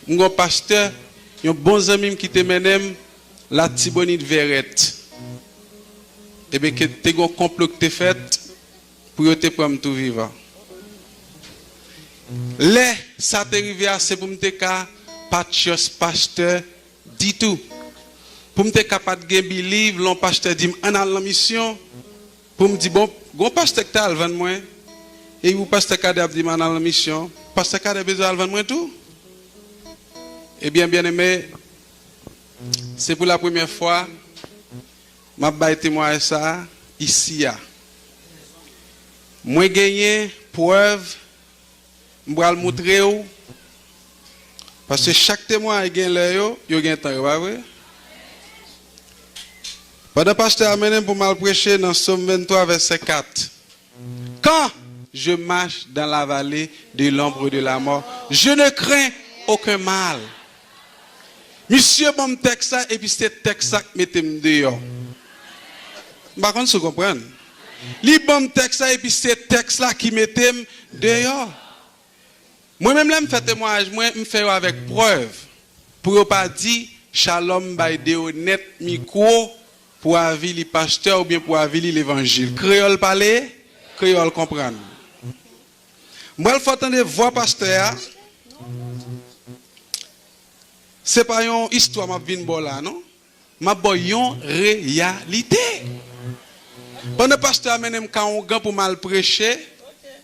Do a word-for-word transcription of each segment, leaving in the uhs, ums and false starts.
M gen yon pastè, yon bon zanmi m ki te mennen m Latibonit Vèrèt. Ebyen, ke te gen yon konplo ki te fèt pou yo te pran m tou vivan. Lè sa te rive a, se pou m te ka pa t chans pastè ditou. Pou m te ka pa t gen biliv, lè yon pastè di m, "Ann al nan misyon," pou m di, "Bon, gon pastè k ta al vann mwen." E pou pastè Kadè ap di m, "Ann al nan misyon." Pastè Kadè bezwen al vann mwen tou. Ebyen, byeneme, se pou lapremyè fwa m ap bay temwayaj sa a isi a. Mwen genyen prèv, m pral moutre w, paske chak temwayaj gen lè yo, yo gen tan yo, pa vre? Pandan pastè a mennen m pou m al preche nan Sòm venntwa, vèsè kat, "Quand je marche dans la vallée de l'ombre de la mort, je ne crains aucun mal." Misye ban m tèks la, epi se tèks la k mete m deyò. M pa konn si w konprann. Li ban m tèks la, epi se tèks la ki mete m deyò. Mwen menm, lè m fè temwayaj mwen, m fè yo avèk prèv. Pou yo pa di, "Shalom bay Deonèt mikwo pou avili pastè oubyen pou avili levanjil." Kreyòl pale, kreyòl konprann. M pral fè w tande vwa pastè a. Se pa yon istwa m ap vin ba w la, non. M ap ba w yon reyalite. Pandan pastè a mennen m kay ougan pou m al preche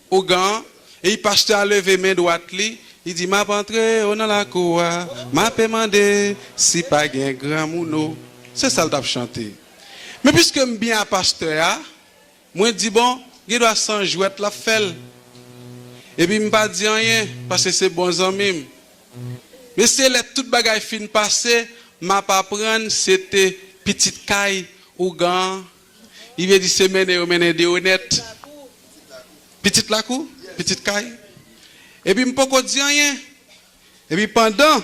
ougan an, epi pastè a leve men dwat li, li di, "M ap antre o nan lakou a, m ape mande si pa gen granmoun o." Se sa l t ap chante. Men piske m byen a pastè a, mwen di, "Bon, gen dwa se yon jwèt l ap fè l." Epi m pa di anyen, paske se bon zanmi m. Men se lè tout bagay fin pase, m ap aprann se te pitit kay ougan an. Li vle di se mennen yo mennen Deonèt. Pitit lakou, pitit kay. Epi m poko di anyen. Epi pandan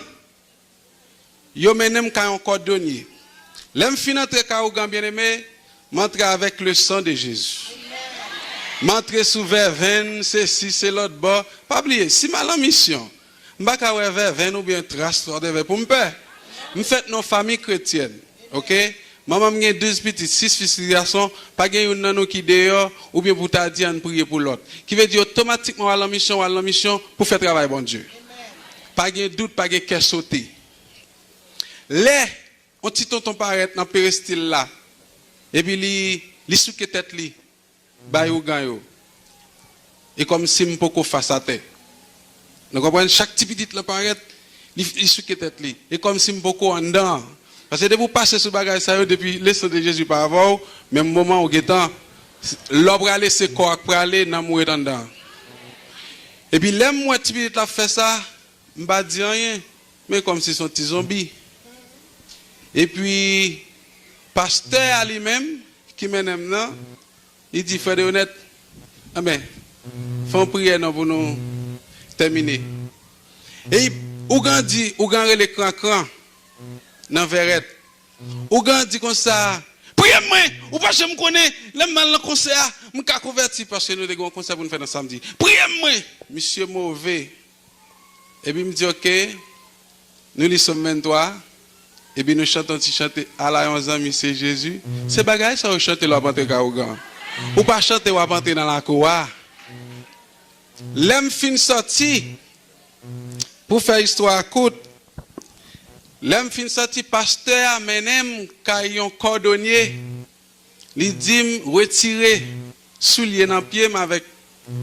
yo mennen m kay yon kòdonye. Lè m fin antre kay ougan, byeneme, m antre avèk le sang de Jésus. M antre sou vèvenn, sesi, se lòt bò. Pa bliye, si m al an misyon, m pa ka wè vèvenn oubyen tras, whatever, pou m pè. M fèt nan yon fanmi kretyèn, oke? Manman m gen douz pitit, sis fi, sis gason, pa gen youn nan nou ki deyò, oubyen pou ta di ann priye pou lòt. Ki vle di otomatikman w al nan misyon, w al nan misyon pou fè travay Bondye. Pa gen dout, pa gen kè sote. Lè yon ti tonton parèt nan perestil la, epi li, li souke tèt li, bay ougan yo. E kòmsi m poko fas atè. Nou konprann? Chak ti pitit lan parèt, li, li souke tèt li. E kòmsi m poko anndan an. Paske depi w pase sou bagay sa yo, depi le sang de Jésus pa avè w, menm moman ou gentan, lè w prale, se kò a k prale, nanm ou ret anndan an. Epi lè m wè ti pitit la ap fè sa, m pa di anyen, men kòmsi se yon ti zonbi. Epi, pastè a li menm, ki mennen m nan, li di, "Frè Deonèt, anben, fè yon priyè non pou nou tèmine." E ougan di, ougan rele Krankran nan Vèrèt. Ougan di konsa, "Priye m mwen, ou pa janm konnen, lè m al nan konsè a, m ka konvèti," paske nou te gen yon konsè pou nou fè nan samdi. "Priye m mwen." Misye move. Epi m di, "Oke." Nou li Sòm venntwa, epi nou chante yon ti chante, "Ala yon zanmi se Jezi." Se bagay sa yo chante lè w ap antre kay ougan. Ou pa chante w ap antre nan lakou a. Lè m fin sòti, pou fè istwa a kout, lè m fin sòti, pastè a mennen m kay yon kòdonye. Li di m retire soulye nan pye m avèk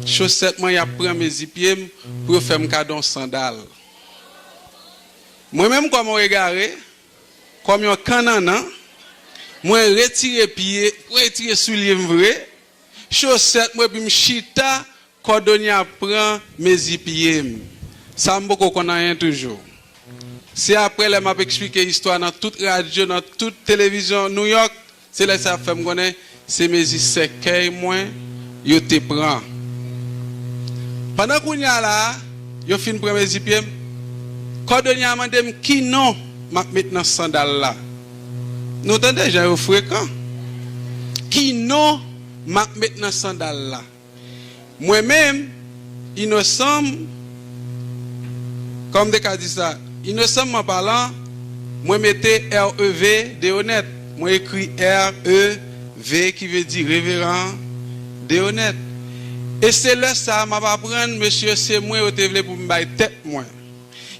chosèt mwen, y ap pran mezi pye m pou yo fè m kado yon sandal. Mwen menm, kòm yon egare, kòm yon kannannan, mwen retire pye, mwen retire soulye m vre, chosèt mwen, epi m chita, kòdonye a pran mezi pye m. Sa m poko konn anyen toujou. Se apre lè m ap eksplike istwa nan tout radyo, nan tout televizyon New York, se lè sa y ap fè m konnen se mezi sèkèy mwen yo te pran. Pandan kounye a la a, yo fin pran mezi pye m, kòdonye a mande m ki non m ap met nan sandal la. Nou tande jan yo frekan. Ki non m ap met nan sandal la? Mwen menm, inosan m, Kòman m te ka di sa? Inosanman palan, mwen mete R E V, Deonèt. Mwen ekri R E V, ki vle di Reveran Deonèt. E se lè sa a m ap aprann mesye yo se mwen yo te vle pou m bay tèt mwen.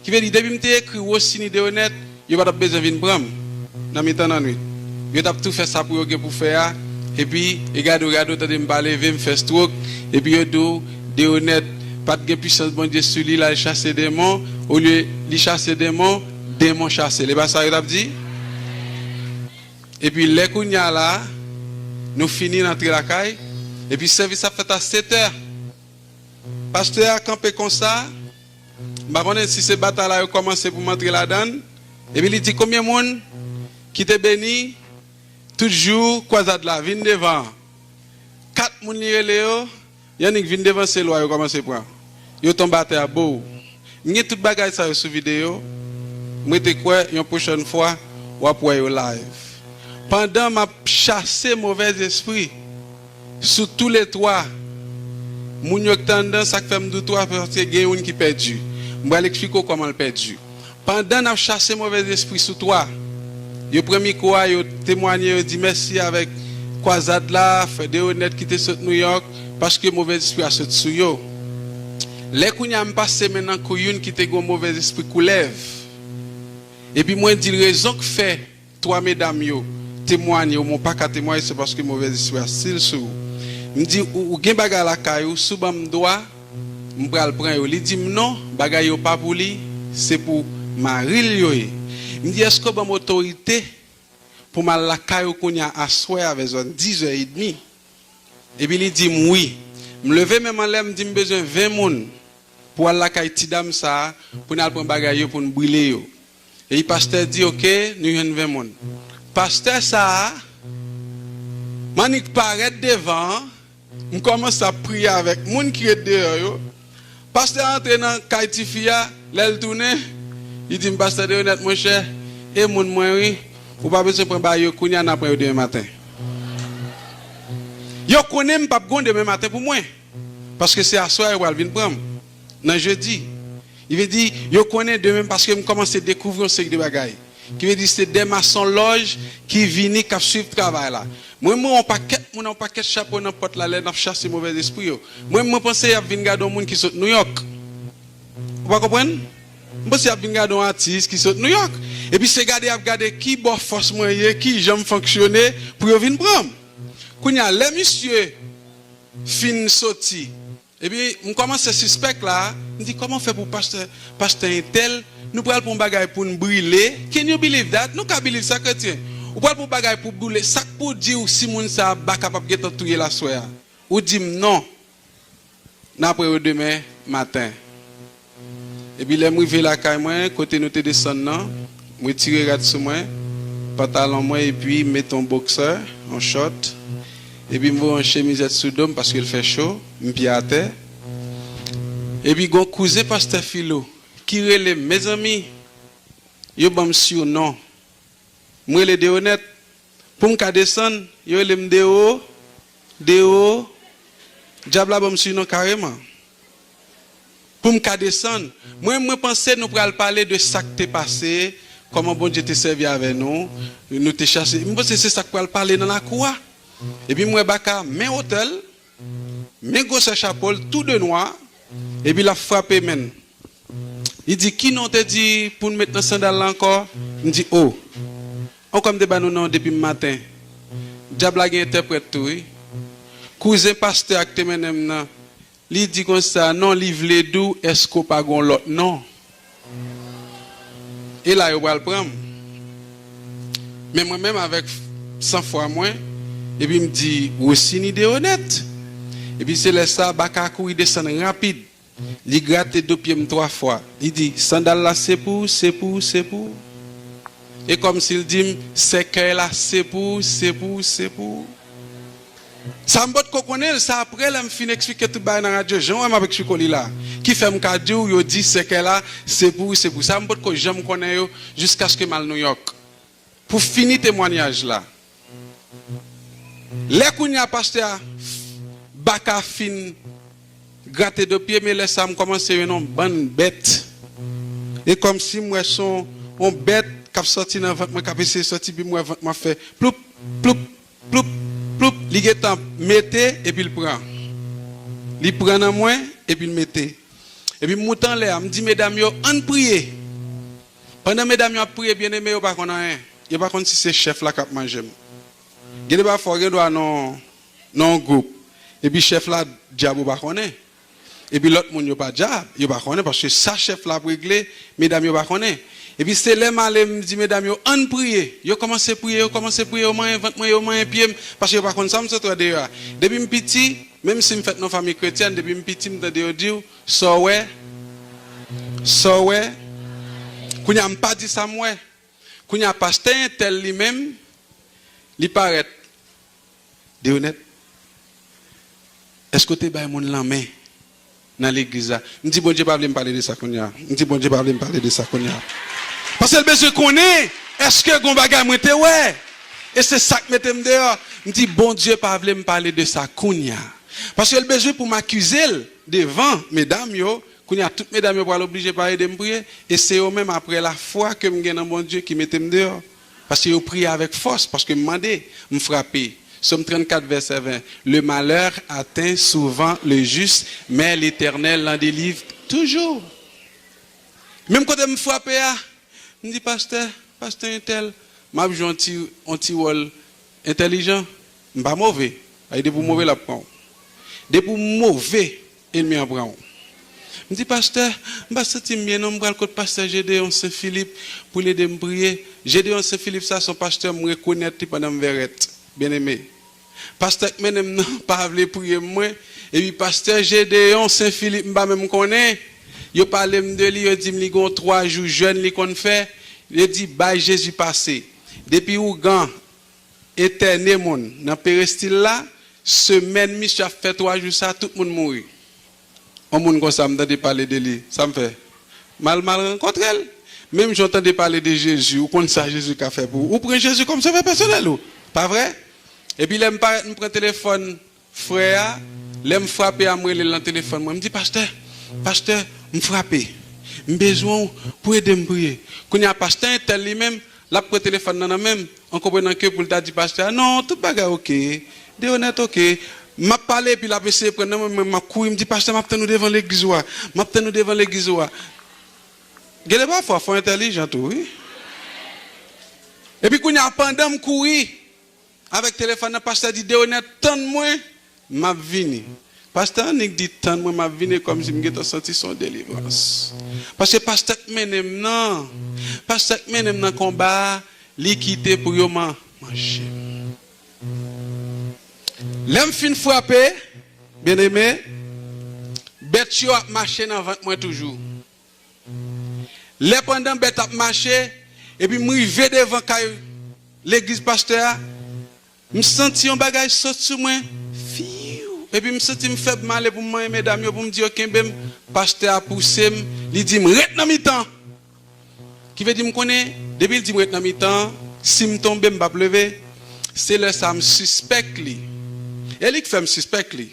Ki vle di, depi m te ekri Rosiny Deonèt, yo pa t ap bezwen vin pran m nan mitan lannwit. Yo t ap tou fè sa pou yo gen pou fè a, epi, e gade w, gade w, tande m pa leve, m fè stroke, epi yo di w, Deonèt pa t gen pisans Bondye sou li, l al chase denmon, olye li chase denmon, denmon chase l. E pa sa yo t ap di? Epi lè kounye a la, nou fini, n antre lakay, epi sèvis ap fèt a sèt è. Pastè a kanpe konsa, m pa konnen si se batay la yo kòmanse pou m antre ladan l, epi li di, "Konbyen moun ki te beni tout jou kwazad la, vin devan an?" Kat moun li rele yo, y annik vin devan, se lwa yo kòmanse pran. Yo tonbe atè a, bow. M gen tout bagay sa yo sou videyo. Mwen te kwè yon pwochèn fwa, w ap wè yo live. Pandan m ap chase movèzespri sou toulètwa, moun yo k te anndan, sa k fè m di w twa, paske gen youn ki pèdi. M pral eksplike w kòman l pèdi. Pandan n ap chase movèzespri sou twa, yo pran mikwo a, yo temwanye, yo di mèsi avèk kwazad la, frè Deonèt ki te sot Nouyòk, paske movèzespri a sot sou yo. Lè kounye a m pase men nan kou youn ki te gen yon movèzespri koulèv. Epi mwen di l rezon k fè twa medam yo temwanye, ou mwen pa ka temwanye, se paske movèzespri a still sou ou. M di, ou, ou gen bagay lakay ou, si w ban m dwa, m pral pran yo. Li di m non, bagay yo pa pou li, se pou mari l yo ye. M di, èske w ban m otorite pou m al lakay ou kounye a aswè a vè zòn dizè edmi? Epi li di m wi. M leve men m anlè, m di m bezwen ven moun pou al lakay ti dam sa a, pou n al pran bagay yo, pou n brile yo. Epi pastè di, oke, nou jwenn ven moun. Pastè sa a, m annik parèt devan an, m kòmanse ap priye avèk moun ki ret deyò yo. Pastè a antre nan kay tifi a, lè l tounen, li di m, "Pastè Deonèt, monchè, e moun mwen wi, ou pa bezwen pran bagay yo kounye a, n a pran yo demen maten." Yo konnen m p ap gen demen maten pou mwen, paske se aswè a yo pral vin pran m, nan jedi. Li vle di, yo konnen demen, paske m kòmanse dekouvri yon seri de bagay. Ki vle di se de masonlòj ki vini, k ap swiv travay la. Mwen, mwen, yon pakèt moun, yon pakèt chapo nan pòt la, lè n ap chase movèzespri yo. Mwen, mwen panse y ap vin gade yon moun ki sot Nouyòk. Ou pa konprann? M panse y ap vin gade yon atis ki sot Nouyòk. Epi se gade y ap gade ki bò fòs mwen ye, ki jan m fonksyone, pou yo vin pran m. Kounye a, lè misye fin soti, epi m kòmanse sispèk la, m di, "Kòman fè pou pastè, pastè entèl, nou pral pran bagay pou n brile? Can you believe that?" Nou ka believe sa, kretyen. Ou pral pran bagay pou brile, sa k pou di w si moun sa a baka p ap gentan touye l aswè a? Ou di m non, n a pran yo demen maten. Epi lè m rive lakay mwen, kote nou te desann nan, m retire rad sou mwen, pantalon mwen, epi m mete yon boksè, yon chòt. Epi m voye yon chemizèt sou do m paske l fè cho, m pye atè. Epi gon kouzen pastè Filo ki rele m, mezanmi, yo ban m sinon. M rele Deonèt. Pou m ka desann, yo rele m Deo, Deo. Dyab la ban m sinon kareman. Pou m ka desann, mwen, mwen panse nou pral pale de sa k te pase, kòman Bondye te sèvi avè nou, nou te chase. M panse se sa k pral pale nan lakou a. Epi m wè baka men wotè l, men gwosè chapo l, tou de nwa, epi l ap frape men l. Li di, "Ki non w te di pou n met nan sandal la ankò?" M di, "O, ankò m te ba nou non depi m maten." Dyab la gen entèprèt tou, wi. Kouzen pastè a k te mennen m nan, li di konsa, "Non, li vle di w, èske w pa gon lòt non?" E la yo pral pran m. Men mwen menm avèk sanfwa mwen, epi m di, "Wosini Deonèt." Epi se lè sa, baka a kouri desann rapid. Li grate do pye m twa fwa. Li di, "Sandal la se pou w, se pou w, se pou w." E kòmsi l di m, "Sèkèy la se pou w, se pou w, se pou w." Sa m potko konnen l, sa apre lè m fin eksplike tout bagay nan radyo, jan w wè m ap eksplike w li la, ki fè m ka di w, yo di sèkèy la, se pou w, se pou w. Sa m potko janm konnen yo, jiskaske m al Nouyòk. Pou fini temwanyaj la, lè kounye a pastè a, baka fin grate do pye, men lè sa m kòmanse jwenn yon bann bèt. E kòmsi m wè se yon, yon bèt k ap sòti nan vant mwen, k ap eseye sòti, epi m wè vant mwen ap fè ploup, ploup, ploup, ploup. Li gentan mete, epi l pran. Li pran nan mwen, epi l mete. Epi m moute anlè a, m di medam yo, ann priye. Pandan medam yo ap priye, byeneme, yo pa konn anyen. Yo pa konn si se chèf la k ap manje m. Gen de pafwa, w gen dwa nan, nan yon gwoup. Epi chèf la dyab ou pa konnen. Epi lòt moun yo pa dyab, yo pa konnen, paske sa chèf la ap regle, medam yo pa konnen. Epi se lè m ale, m di medam yo, ann priye. Yo kòmanse priye, yo kòmanse priye, yo manyen vant mwen, yo manyen pye m, paske yo pa konn sa m sot wè deyò a. Depi m piti, menm si m fèt nan fanmi kretyèn, depi m piti, m tande yo di w, sa w wè, sa w wè. Kounye a, m pa di sa m wè. Kounye a, pastè entèl li menm, li parèt. Deonèt, èske w te bay moun lanmen nan legliz la? M di, Bondye pa vle m pale de sa kounye a. M di, Bondye pa vle m pale de sa kounye a. Paske l bezwen konnen, èske gon bagay mwen te wè? E se sa k mete m deyò. M di, Bondye pa vle m pale de sa kounye a. Paske l bezwen pou m akize l devan medam yo. Kounye a, tout medam yo pral oblije pa ede m priye. E se yo menm, apre lafwa ke m gen nan Bondye, ki mete m deyò. Paske yo priye avèk fòs, paske m mande, m frape. Sòm trannkat, vèsè ven. Le malheur atteint souvent le juste, mais l'Éternel l'en délivre toujours. Menm kote m frape a, m di, pastè, pastè entèl, m ap jwe yon ti, yon ti wòl entèlijan. M pa move. Ay, depi w move, l ap pran w. Depi w move, enmi an pran w. M di, pastè, m pa santi m byen non, m pral kot pastè Gédéon Saint Philippe pou l ede m priye. Gédéon Saint Philippe sa, se yon pastè m rekonèt li pandan m vèrèt. Byeneme. Pastè k mennen m nan pa vle priye m mwen. Epi pastè Gédéon Saint Philippe, m pa menm konnen. Yo pale m de li, yo di m li gen yon twa jou jèn li konn fè. Yo di, bay Jezi pase. Depi ougan entène moun nan perestil la, semèn misye ap fè twa jou sa, tout moun mouri. Yon moun konsa, m tande pale de li, sa m fè? M al, m al rankontre l. Menm jan w tande pale de Jezi, ou konn sa Jezi ka fè pou ou. Ou pran Jezi kòm sovè pèsonèl ou. Pa vre? Epi lè m parèt, m pran telefòn frè a, lè m frape a, m rele l nan telefòn mwen. M di, pastè, pastè, m frape. M bezwen w pou ede m priye. Kounye a, pastè entèl li menm, l ap pran telefòn nan nan men m, an konprenan ke pou l ta di pastè a, non, tout bagay oke, Deonèt oke. M ap pale, epi l ap eseye pran nan men mwen, m ap kouri, m di, pastè, m ap tann ou devan legliz ou a. M ap tann ou devan legliz ou a. Gen de pafwa, fò entèlijan tou, wi. Epi kounye a, pandan m kouri, avèk telefòn nan, pastè di, Deonèt, tann mwen, m ap vini. Pastè annik di, tann mwen, m ap vini, kòmsi m gentan santi se yon delivrans. Paske pastè k mennen m nan, pastè k mennen m nan konba a, li kite pou yo man-, manje m. Lè m fin frape, byeneme, bèt yo ap mache nan vant mwen toujou. Lè pandan bèt ap mache, epi m rive devan kay legliz pastè a, m santi yon bagay sot sou mwen, fiw, epi m santi m fèb, m ale pou m manyen medam yo, pou m di yo kenbe m, pastè a pouse m, li di m, ret nan mitan. Ki vle di m konnen, depi l di m ret nan mitan, si m tonbe, m p ap leve, se lè sa a m sispèk li. E li k fè m sispèk li.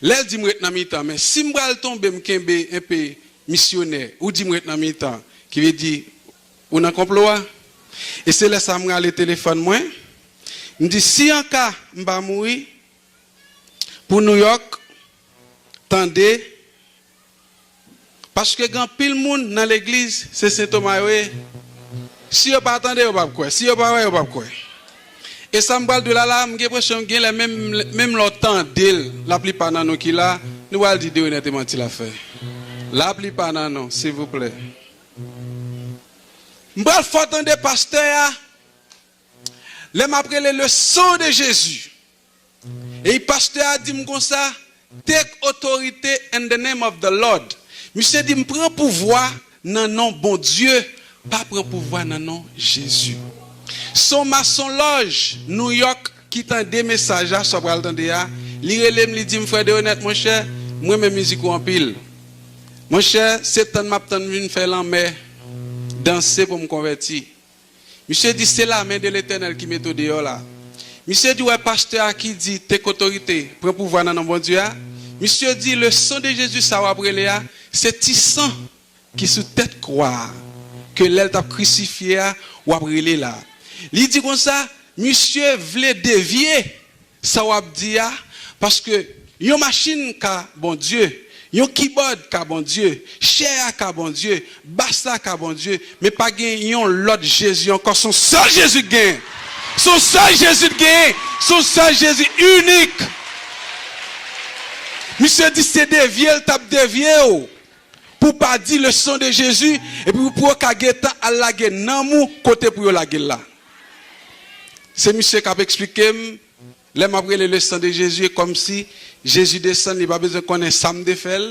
Lè l di m ret nan mitan, men si m pral tonbe, m kenbe enpe misyonè, ou di m ret nan mitan, ki vle di ou nan konplo a. E se lè sa a m rale telefòn mwen, m di, si anka m pa mouri, pou Nouyòk, tande, paske gen anpil moun nan legliz, se Sen Toma yo ye. Si yo pa tande, yo p ap kwè. Si yo pa wè, yo p ap kwè. E sa m pral di w la la, m gen enpresyon gen lè menm, menm lè w tande l, laplipa nan nou ki la, nou pral di Deonèt e manti l ap fè. Laplipa nan nou, silvouplè. M pral fè w tande pastè a, lè m ap rele le sang de Jésus. E pastè a di m konsa, take authority in the name of the Lord. Misye di m pran pouvwa nan non Bondye, pa pran pouvwa nan non Jezi. Se yon masonlòj Nouyòk ki tande mesaj la, sa w pral tande a. Li rele m, li di m, frè Deonèt, monchè, m renmen mizik ou anpil. Monchè, se tann m ap tann vin fè lanmè, danse pou m konvèti. Misye di, se lamen de Letènèl ki mete w deyò la. Misye di, w wè pastè a ki di, take otorite, pran pouvwa nan non Bondye a. Misye di, le sang de Jésus sa w ap rele a, se ti san ki sou tèt kwa a, ke lè l t ap krisifye a, w ap rele la. Li di konsa, misye vle devye sa w ap di a, paske yon machin ka Bondye, yon kibòd ka Bondye, chè a ka Bondye, bas la ka Bondye, men pa gen yon lòt Jezi ankò, se yon sèl Jezi k genyen. Se yon sèl Jezi k genyen. Se yon sèl Jezi inik. Misye di se devye l t ap devye w pou w pa di le sang de Jésus, epi pou yo ka gentan al lage nanm ou kote pou yo lage l la. Se misye k ap eksplike m, lè m ap rele le sang de Jésus, e kòmsi Jezi desann, li pa bezwen konnen sa m te fè l,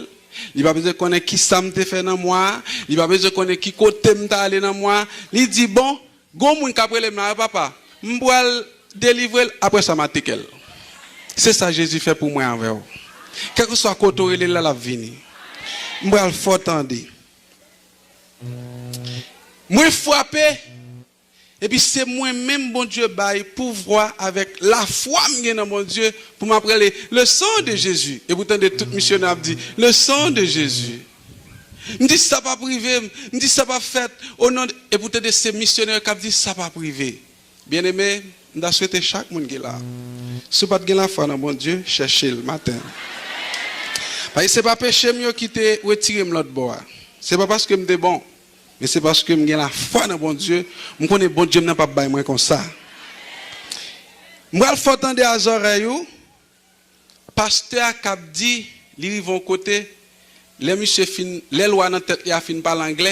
li pa bezwen konnen ki sa m te fè nan mwa a, li pa bezwen konnen ki kote m t ale nan mwa a. Li di, bon, gon moun k ap rele m la, wi, papa, m pral delivre l, apre sa m atake l. Se sa Jezi fè pou mwen avè w. Kèlkeswa kote w rele l la, l ap vini. M pral fè w tande. Mwen frape, epi se mwen menm Bondye bay pouvwa avèk lafwa m gen nan Bondye pou m ap rele le sang de Jésus. Epi w tande tout misyonè ap di, le sang de Jésus. M di sa p ap rive m, m di sa p ap fèt, o non, epi w tande se misyonè k ap di sa p ap rive. Byeneme, m ta swete chak moun ki la, si w pa t gen lafwa nan Bondye, chèche l maten an. Paske se pa peche m yo ki te retire m lòt bò a. Se pa paske m te bon, men se paske m gen lafwa nan Bondye. M konnen Bondye m nan p ap bay mwen konsa. M pral fè w tande a zòrèy ou. Pastè a k ap di, li rive yon kote, lè misye fin, lè lwa nan tèt li a fin pale anglè,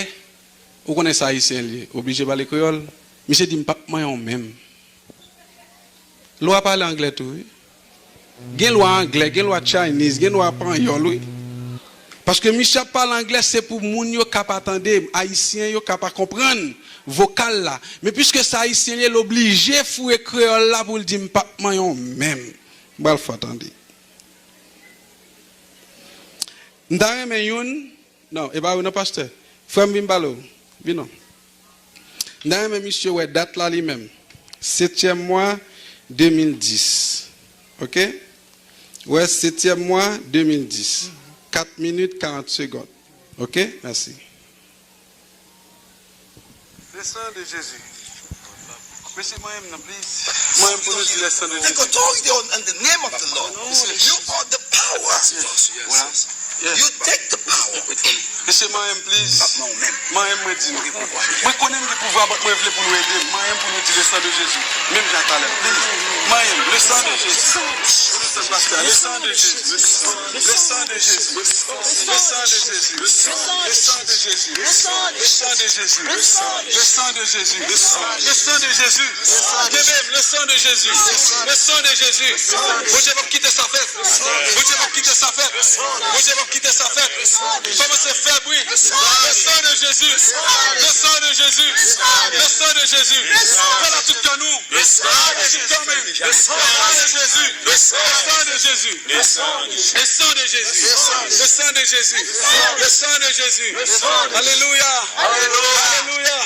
ou konnen se ayisyen li ye, oblije pale kreyòl, misye di, "M p ap manyen w menm." Lwa pale anglè tou, wi. Gen lwa anglè, gen lwa Chinese, gen lwa panyòl, wi. Paske misye ap pale anglè, se pou moun yo ka pa tande, ayisyen yo ka pa konprann vokal la. Men piske se ayisyen li ye, l oblije foure kreyòl la pou l di, "M p ap manyen w menm." M pral fè w tande. M ta renmen youn, non, e pa ou non, pastè. Frè m, vin pale w. Vin non. M ta renmen misye wè dat la li menm. Setyèm mwa de mil dis. Oke? Wè, setyèm mwa de mil dis. Kat minit, karant segonn. Oke? Mèsi. Le sang de Jésus. Mesye, manyen m nan, please. Manyen m pou nou di le sang de Jésus. Take authority on, on the name of the Lord. You are the power. Voilà. You take the power. Mesye, manyen m, please. Manyen m, mwen di nou. Mwen konnen m gen pouvwa, but mwen vle pou nou ede m. Manyen m pou nou di le sang de Jésus. Menm jan talè. Please. Manyen m. Le sang de Jésus. Le sang de Jésus. Le sang de Jésus. Le sang de Jésus. Le sang de Jésus. Le sang de Jésus. Le sang de Jésus. Le sang de Jésus. Le sang de Jésus. Le sang de Jésus. Kenbe m, le sang de Jésus. Le sang de Jésus. Bondye p ap kite sa fèt. Bondye p ap kite sa fèt. Bondye p ap kite sa fèt. Kòmanse fè bri. Le sang de Jésus. Le sang de Jésus. Le sang de Jésus. Fè la tout kè nou. Le sang de Jésus. Le sang de Jésus. Le sang de Jésus. Le sang de Jésus. Le sang de Jésus. Le sang de Jésus. Alléluia. Alléluia.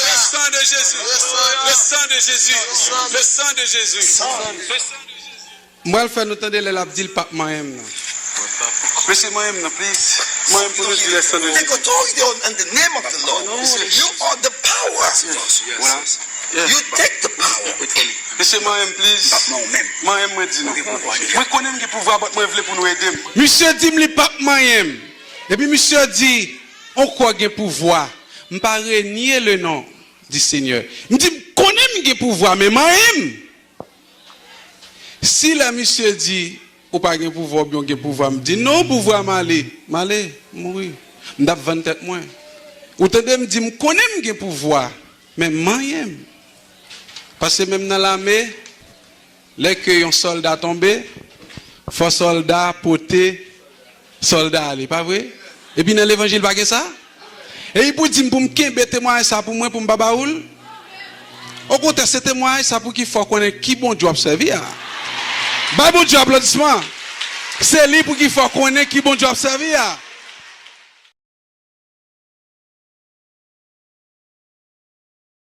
Le sang de Jésus. Le sang de Jésus. Le sang de Jésus. Mwen fè nou tande lè l ap di l p ap manyen m nan. Mesye, manyen m nan, please. Manyen m pou nou di le sang de Jésus. Take authority on, in the name of the Lord. You are the power. Voilà. You take the power. Mesye, manyen m, please. Manyen m, mwen di nou. Mwen konnen m gen pouvwa, but mwen vle pou nou ede m. Misye di m li p ap manyen m. Epi misye di, on kwa gen pouvwa. M pa renye le non di Senyè. M di, m konnen m gen pouvwa, men manyen m. Si lè misye di, ou pa gen pouvwa oubyen ou gen pouvwa, m di, non, pouvwa m ale, m ale, m mouri. M t ap vann tèt mwen. Ou tande m di, m konnen m gen pouvwa, men manyen m. Paske menm nan lame, lè ke yon sòlda tonbe, fò sòlda pote sòlda a li, pa vre? Epi nan levanjil pa gen sa? E li pou di m pou m kenbe temwayaj sa pou mwen, pou m pa ba ou l? Okontrè, se temwayaj sa pou ki fè w konnen ki Bondye w ap sèvi a. Bay Bondye aplodisman. Se li pou ki fè w konnen ki Bondye w ap sèvi a.